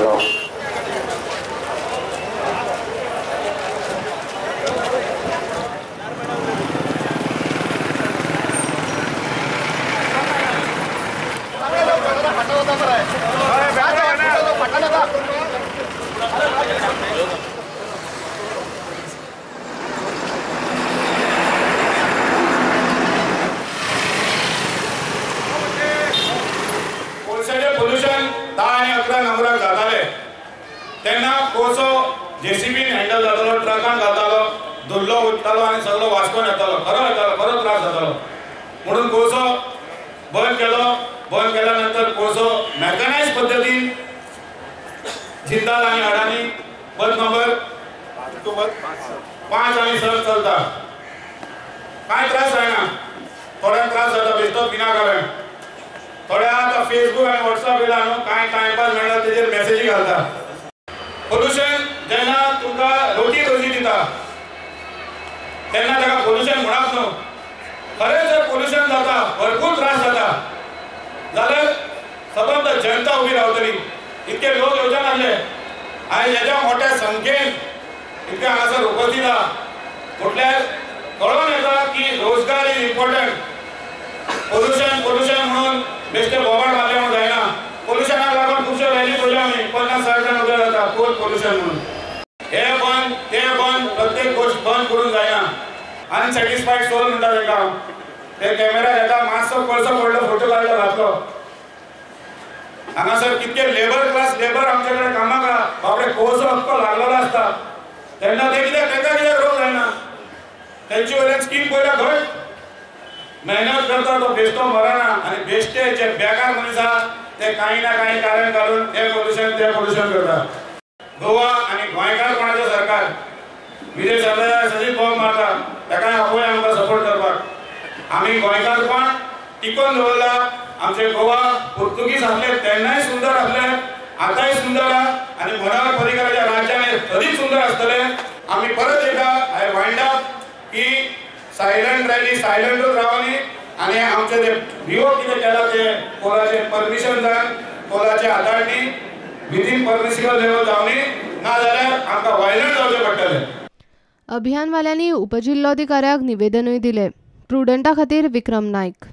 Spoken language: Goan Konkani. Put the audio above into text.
मडगांव. पोल्युशन 10 आनी 11 नंबराक जाताले तेन्ना कोळसो जेसीबीन हँडल जातालो, ट्रकान घालतालो, धुल्लो उठतालो आनी सगळो वास्कोन येतालो, खरो येतालो, खरो त्रास जातालो. म्हणून कोळसो बंद केलो. बंद केल्या नंतर कोळसो मॅकनायज पद्दतीन जिंदाल आनी अडानी बंद नंबर 5 आनी 6 चलता. कांय त्रास जायना, थोड्यांक त्रास जाता बेश्टोच विनाकारण. थोड्या आतां फेसबूक आनी वॉट्सअप येयला न्हू, कांय टायमपास मेळटा तेजेर मॅसेजी घालता. पोल्युशन जेन्ना तुमकां रोटी रोजी दिता तेन्ना ताका पोल्युशन म्हणप न्हू. खरें जर पोल्युशन जाता, भरपूर त्रास जाता जाल्यार सबंद जनता उबी रावतली. इतके लोक येवचे नासले आयज हेज्या मोठ्या संख्येन इतके हांगासर उपस्थित आहा म्हटल्यार कळोन येता की रोजगार is important. Pollution pollution म्हणून बेश्टे बोबाड मारले म्हणून जायना. पोल्युशनाक लागून खुबश्यो रॅली पळयल्यो आमी, 50-60 जाण उबे जाता कोल पोल्युशन म्हणून. हे बंद ते बंद, प्रत्येक गोश्ट बंद करूंक जायना. अनसॅटिस्फायड सोल म्हणटा ताका, ते कॅमेरा घेता, मातसो कोळसो पडलो फोटो काडलो घातलो. हांगासर कितके लेबर क्लास लेबर आमचे कडेन कामाक आहा, बाबडे कोळसो हक्को लागलेलो आसता तेन्ना ते कित्याक तांकां कित्याक रोग जायना. तेंचे वयल्यान स्कीम पळयल्यार घट मेहनत करता तो बेश्टो मरना. आनी बेश्टे जे बेकार मनीस आहा ते कांय ना कांय कारण काडून हे पोल्युशन ते पोल्युशन करता. गोवा आनी गोंयकारपणाचें सरकार विजय सरदेसाय सदींच बॉम्ब मारता, ताकाय आपोवया आमकां सपोर्ट करपाक. आमी गोंयकारपण टिकोवन दवरला. आमचे गोवा पुर्तुगीज आसले तेन्नाय सुंदर आसले, आतांय सुंदर आहा आनी मनोहर पर्रीकराच्या राज्यान सदींच सुंदर आसतले. आमी परत एकदां I wind up की सायलंट रॅली सायलंटूच रावनी आनी आमचे ते विरोध कितें केला ते कोलाचे परमिशन जावन कोलाचे हाताळणी विदीन परमिसिबल लेवल जावनी, ना जाल्यार आमकां वायलंट जावचें पडटलें. अभियानवाल्यांनी उपजिल्लोधिकाऱ्याक निवेदनूय दिलें. प्रुडंटा खातीर विक्रम नायक.